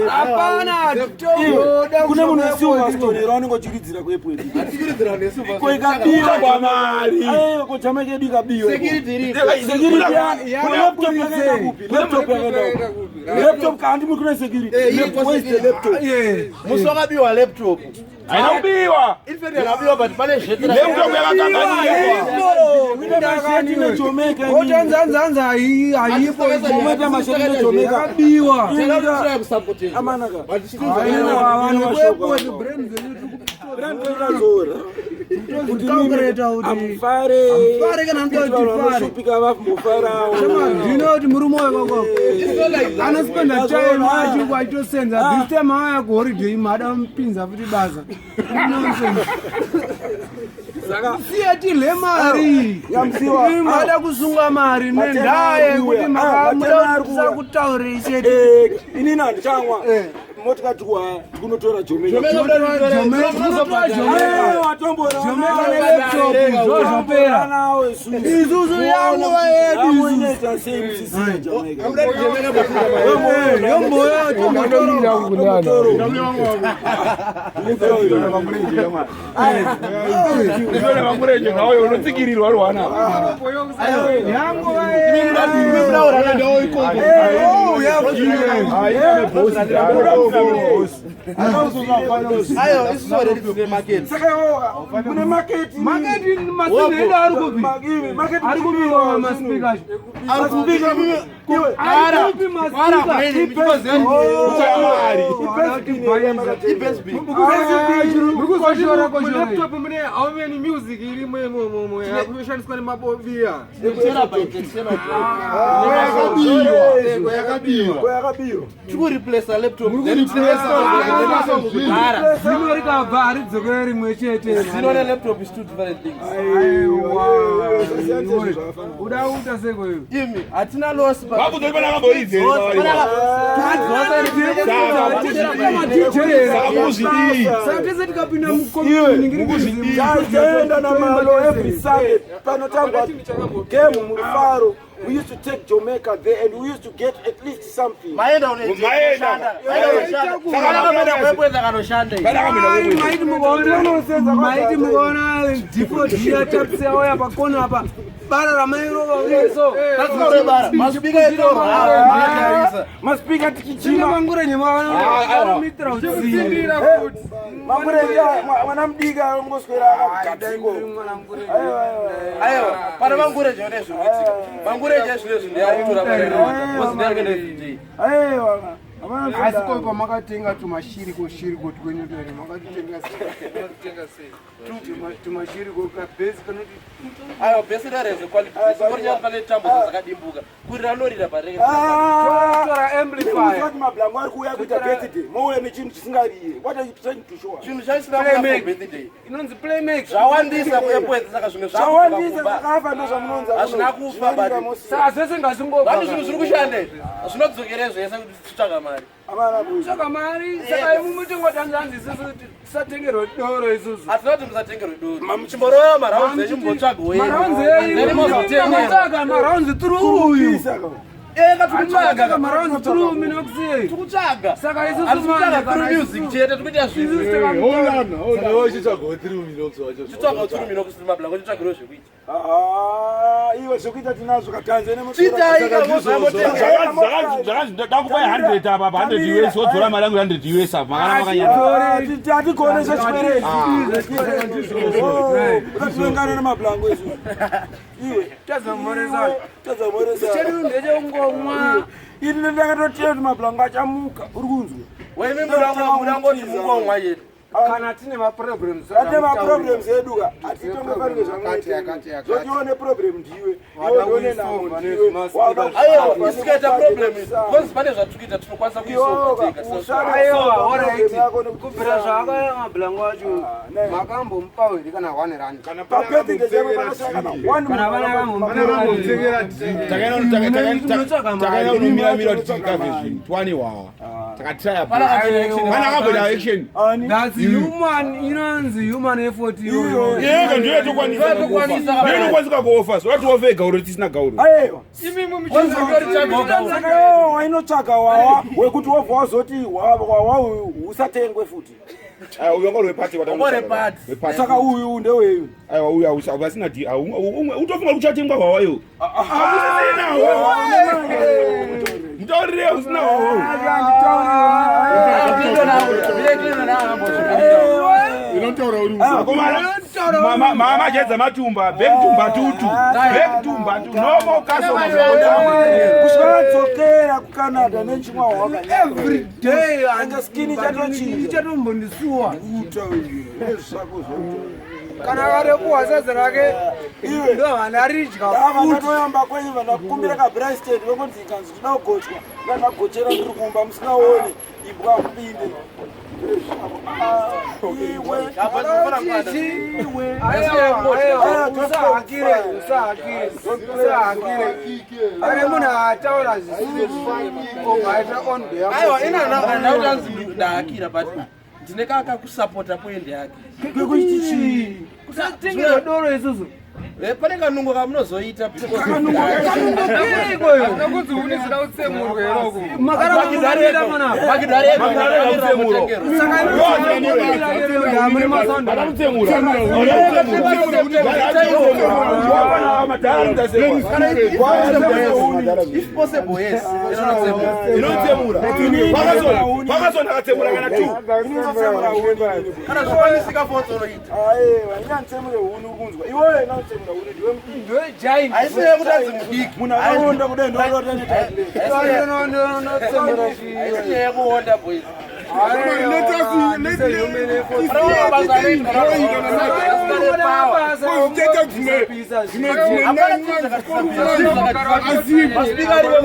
Hapana. Kune munhu weSilverstone here waunenge uchiridzira kuEpworth? Ko ikabiwa kwamari. Aiwa, ko Jamaica yedu ikabiwa. Security iripo. Security ko laptop yakaenda kupi? Laptop yakaenda kupi? Laptop kandi muri kune security. Iripo. Where is the laptop? Musi wakabiwa laptop. Haina kubiwa. In fact yakabiwa, but pane zvete. Laptop yakakanganiswa. Mine mashati neJamaica. Otanzanzanza haipo. Moita mashati neJamaica. Yakabiwa. Amanaka. Vanhu vekuEpworth, brain dzenyu Randozora. Kuti Kutokureta kuti- amufare. Amufare kana muda kuti tifare. Vanoshupika vambofarawo. Ndino kuti murume wekoko anospenda time acho achitosenza. This time auya kuholiday, mada mupinza futi basa. Nonsense. Siya tidle mari. Yamsiwa. Mada kusunga mari Matema nendaa ari yekuti kuuya. Ah, matema ari kuuya. musakutaurei chete. Inini handichamwa. Motikari tikuhaya, tikunotora Jamaica. Unotora Jamaica. Watombora. Jamaica nelaptop zvozvapera. Nawo isusu. Isusu yanguva yedu Yamo isusu. inoita sei musisina Jamaica? Yomboyo tombotora. Ndizvone mamurenje ngawo unotsikirirwa rwana. Yanguva yedu. Ayo, isusu already tine market. Saka iwoka kune market. Maketi masinhu edu ari kupi? Market. Ari kubiwa maspeaker acho. Maspeaker. Iwe. Ari kupi maspeaker? Muri kulaptop mune how many music irimo imomo yakushandiswa nemabobiya? Yakabiwa. Yakabiwa. Tikureplace laptop. Zino rikabva haridzokere rimwe chete. Zino nelaptop is two different things. Uda kuita seko iwe. Imi hatina loss. Vakudzori pana kamboridze. Saka mukuzvidii? Saka tese tikapinda Mukuzvidii? Taenda namalo every Sunday panotambwa game murufaro. We used to take Jamaica there and we used to get at least something. Maenda. Maenda. Unoenda kanoshanda. Pana kamboenda kuEpworth. Maiti mukaona default yatapsi yauya pakona apa, bara ramairova uyeso. Maspeaker tikichima. Mangure nyemaanomitira utsindira. Makurenje mwana mudiki angoswera akagadziko. Aiwa, pane mangureje one zvikuitika. Mangureje ezvinezvi ndeyakutora mari everyday. Aiwa. Asi ko pamakatenga tumashiriko shiriko twenyu makatitenga sei tumashiriko kabhesi kanoti? Aiwa, bhesi rareze quality pane tambo dzakadimbuka kurira anorira pareke. Tora amplifier. Kuti mablango ari kuuya kuita birthday, mouya nechinhu chisingarire. What are you trying to show us? Chinhu chaisina kuya for birthday. Inonzi playmaker. Zvawandisa kuEpworth, saka zvimwe Zvawandisa. zvakuba. Zvakafa ndozvamunonza. Hazvina kufa, but- Saka zvese ngazvingobva. Vanhu, zvinhu zviri kushanda izvi zvinodzokere zvese kuti titsvaga mari. Tsvaka mari. Saka imu mutingotanzanzi isusu kuti tisatengerwe doro isusu. Hatina kuti musatengerwe doro, chimborova marounds enyu, mumbotsvaga. Marounds eyu, marounds through uyu. Eka. Marounds through minoxi. Tikutsvaga. Saka isusu Hatisi kutsvaga manje through kana music chete, tikuita isusu zvinhu. Saka Titsvaga through minox, mablango, titsvagiro zvekuita. Iwe, zvekuita tinazvo katanze. Zvakanzi ndakupai 100 apa, 100 US, wodzora mari yangu 100 US apa. Makana makanyanya. Hatigone zvechikwereti, ukativengana nemablango isu iwe. Tazamoresa. Tazamoresa. Chedu ndechekungomwa. Ini ndakatotiya kuti mablango achamuka, uri kunzwa? Weimi mudangoti mungomwa chete. Kana tine maproblems. Ate maproblems edu ka hatitongofanire. Yakati, yakati, yakati. Zvotione problem ndiwe. Wada Iwe ndione namo kuisolva ndiwe. nezvemaspeaker. Aiwa, isikaita problem because pane zvatikuita tinokwanisa kuisolva tega. Aiwa, alright, kubvira zvaakauya mablango acho, ne. Makambomupa here kana 1 rand? Pabirthday chaipo panosangana one. Kana vana vambomupa. Takaenda kunomiramira kuti tikave zvinhu twane wawa, takatraya. Pana akamboita action. Ani? That's Inonzi human, inonzi human effort iyoyo. Yega ndiyo yatokwanisa Yatokwanisa. kuofa. Ndiyo inokwanisika kuofa. So wati gauro tisina gauro. Aiwa. Imi muchizotori Saka iwewe wainotsvaga wawa wekuti wobva wazoti wawa uyu usatengwe futi. Aiwa, uyu wanga uri wepati Wanga uri wepati. Wepati. Saka uyu ndeweyu. Aiwa, uyu asina di. Utofunga kuti uchatengwa hwawa iwo. Hausisina hwawa. Mutaurire usina hwawa. Inotaura uri Akomana, mama jedza matumba, back to Mbatutu. Back to Mbatutu. No more customers. Kusvika adzokera kuCanada nechimwa hwaka. Every day Anga skin chatochinja. chatombondisuwa. Zvako zvo. Kana akarepuwa sadza rake Iwe. ndo vanhu aridya Dava futi. ndatoyamba kwenyu vandakumbira kabrasted vokunzi ikanzi ndinoda kugochwa ndandagochera ndiri kumba musinaone imbwa kupinde. Iwe. Chichi. Aiwa, aiwa, usahakire, usahakire, usahakire. Pane munhu ataura zvisizvo obva on behalf. Aiwa, ina andautanzi ndahakira, but ndine kakakusapota poendi yake. Kwekuti chii? Kusatengera doro isusu. Pane kanungo kamunozoita. Kanungo keiko? Kunzi unisida kutsemurwa here uku? Makaramunomira mwana. Saka imi mune masaundi. Vakamutsemura. If possible, yes. Inotsemura. Pakazona akatsemura kana two. Kana zvokwanisika fotsoroita. Aiwa, inanditsemure huni uri kunzwa. Iwewe inanditsemura huni ndiwe mudiki. Ndiwe giant. Haisi yekuti anzi mudiki. Munhu akaonda kudai ndokuti. Notsemura chii? Haisi nyaya yekuonda, boys.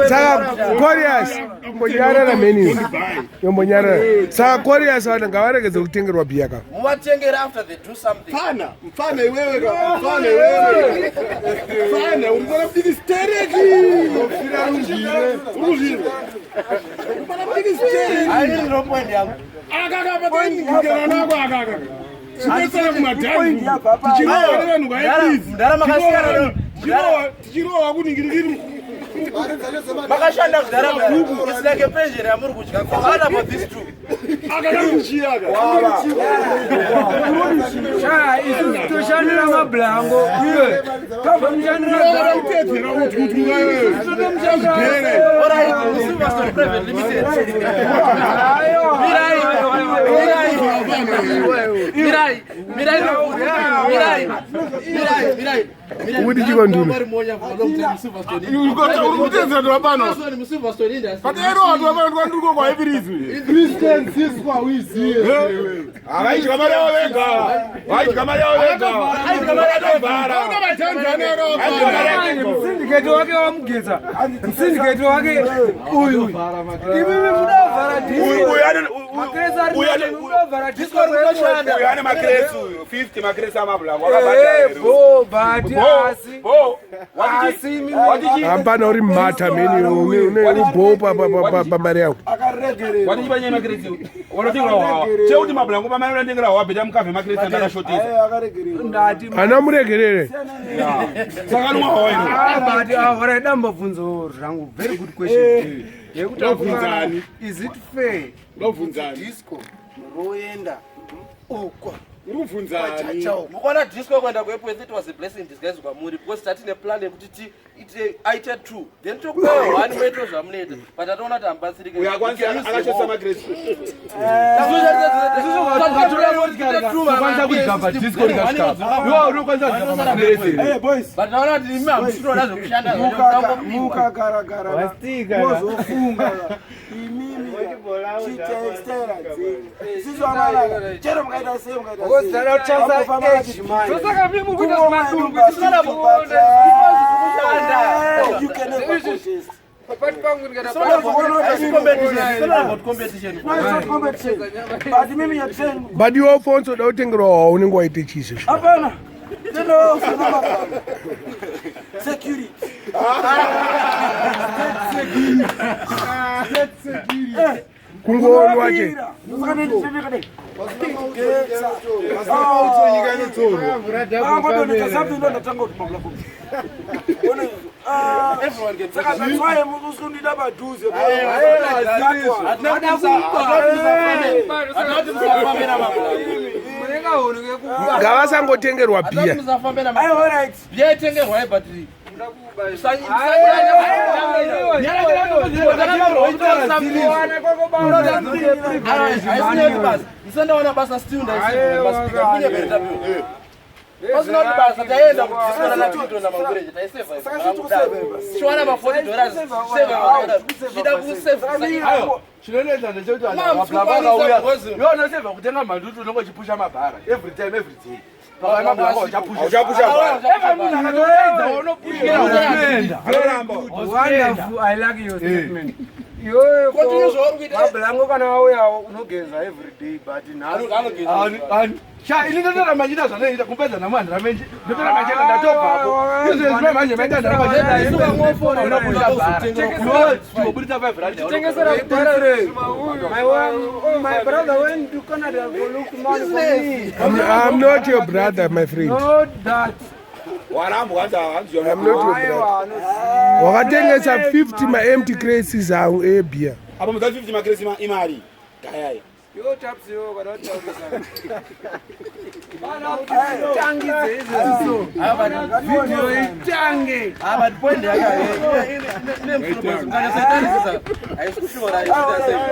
Saka Corias, imbonyarara mheni, imbonyarara. Saka Corias, vanhu ngavaregedze kutengerwa bhiya ka. Muvatengere after they do something. Mfana, mfana iwewe ka, mfana iwewe. Mfana, uri kuona mudiki stereki. Uri kuzvinzwa? Uri kuona mudiki stereki. Hairi ndo point yangu. Akaka patengera nako akaka. Chinetsana kumadhamu. Tichirohwa nevanhu vaepizi. Mudhara makasiyana. Tichirohwa kuningirikiri. Makashanda kudhara. It's like a pension yamuri kudya. What about these two? Akakakuchiya aka. Sha, isusu toshandira mablango. Iwe. Tomushandira. Unoona kutedzera kuti kuti ungawewe. Zvigere. Alright, Silverstone Private Limited. Mirai, mirai, mirai, mirai, mirai, mirai, mirai. Ukuti chiko nduna? Uri monya for a long time, Silverstone. Uri kutedzera tova pano. Silverstone, Silverstone industry. Patairohwa tova pano twandiri kwaepirizwi. Christian Siswa uiziye. Vaidya mari yavo vega. Vaidya mari yavo vega. Vakatovhara. Auna matanzania akavafana. Musindiketi wake wamugeza. Musindiketi wake uyu. Imimi mudavhara Uyu disco. ane Makresi ari uyu ane mudavhara disco. uyu ane makresi uyu 50 makresi amabhulangu Eh, akabhadhara. bo, but asi. Bo. Asi imimi. Watichi Hapana, uri mhata mheni, ubho pamari yako. Akaregerera. watichi panyaya makresi unotengera hwawa. Chekuti mabhulangu pamari unotengera hwawa bheta mukavhe makresi andakashotesa. Aiwa, akaregerera. Ndati. Hana muregerere. Saka anwa hwawa ino. Ah, but alright, dambobvunzo zvangu. Very good question. Yekuti Ndobvunzani? is it fair? Ndobvunzani? Disco roenda uko. Uri kubvunzani? Mukaona disco kuenda kuEpworth, it was a blessing in disguise kwamuri, because tatine plan yekuti tiite aite two, then tokupai one moito zvamunoita, but tatoona kuti hamubatsirike. Uyu akwanisa akashotesa makresi. Ukwanisa kugamba disco rikasvika. Iwe unokwanisa kugamba makresi. Hey boys. But taona kuti imi hamusitoda zvekushanda. Mukagaragara mozofunga imimi chitextera dzenyu isusu amanaka chero mukaita sei, mukaita sei. Kozara kuchasa age manje. Saka mimi mukuita zvimadumbu. You can never contest. Papati pangu ndikata. Competition. No, it's not competition. But mimi you're saying But iwe ufonso uda kutengerwa hwawa unenge waite chii izvo? Hapana. Tendo security. State security. Kungoonwa che. Nyika inotorwa. Angodoneta something ndondatanga kuti mablack. Saka that's why musundida padhuze. Munenge hunhu kekuba. Ngavasangotengerwa bhiya. Musafambe Ayi, all right. bhiya itengerwai, but musandawana basa still ndaisepasina kuti basa taenda kudiscona natitona mangureje taisevaichiwana ma40 dollars chida kusevha. Chinonetsa ndechekuti Ma, vanhu mukukwanisa vakauya because- iwe unosevha kutenga mhanduti, unenge uchipusha mabhara every time, every day. Pakauya mabhara uchapusha. Uchapusha bhara. Every munhu akatoedza unopushira unoenda. Wonderful, I like your statement. Iwewe Continue zvauri kuita. mabhulango kana wauyawo unogeza every day, but nhasi Ani sha, ini ndotoramba ndichiita zvandinoita kupedza nhamu handiramenje, ndotoramba ndichienda ndatobvapo izvezvi manje maita ndaramba ndichienda unopusha bhara iwe chingobudisa 5 rand. Tengesera kudhara zvimahuyu. My brother went to Canada for look money for me. I'm not your brother, my friend. Not that. Warambwa, hanzi hanzi. I'm not your brother. Aiwa, no. Wakatengesa 50 maempty crates angu ebhiya. Apa mudza 50 makiresi imari gayai. Yo taps yo kana kutaurisa. Tangidze izvozvo. Video itange. Ah, but point yake ine musoro, mukanyatsoitarisisa haisi kushora.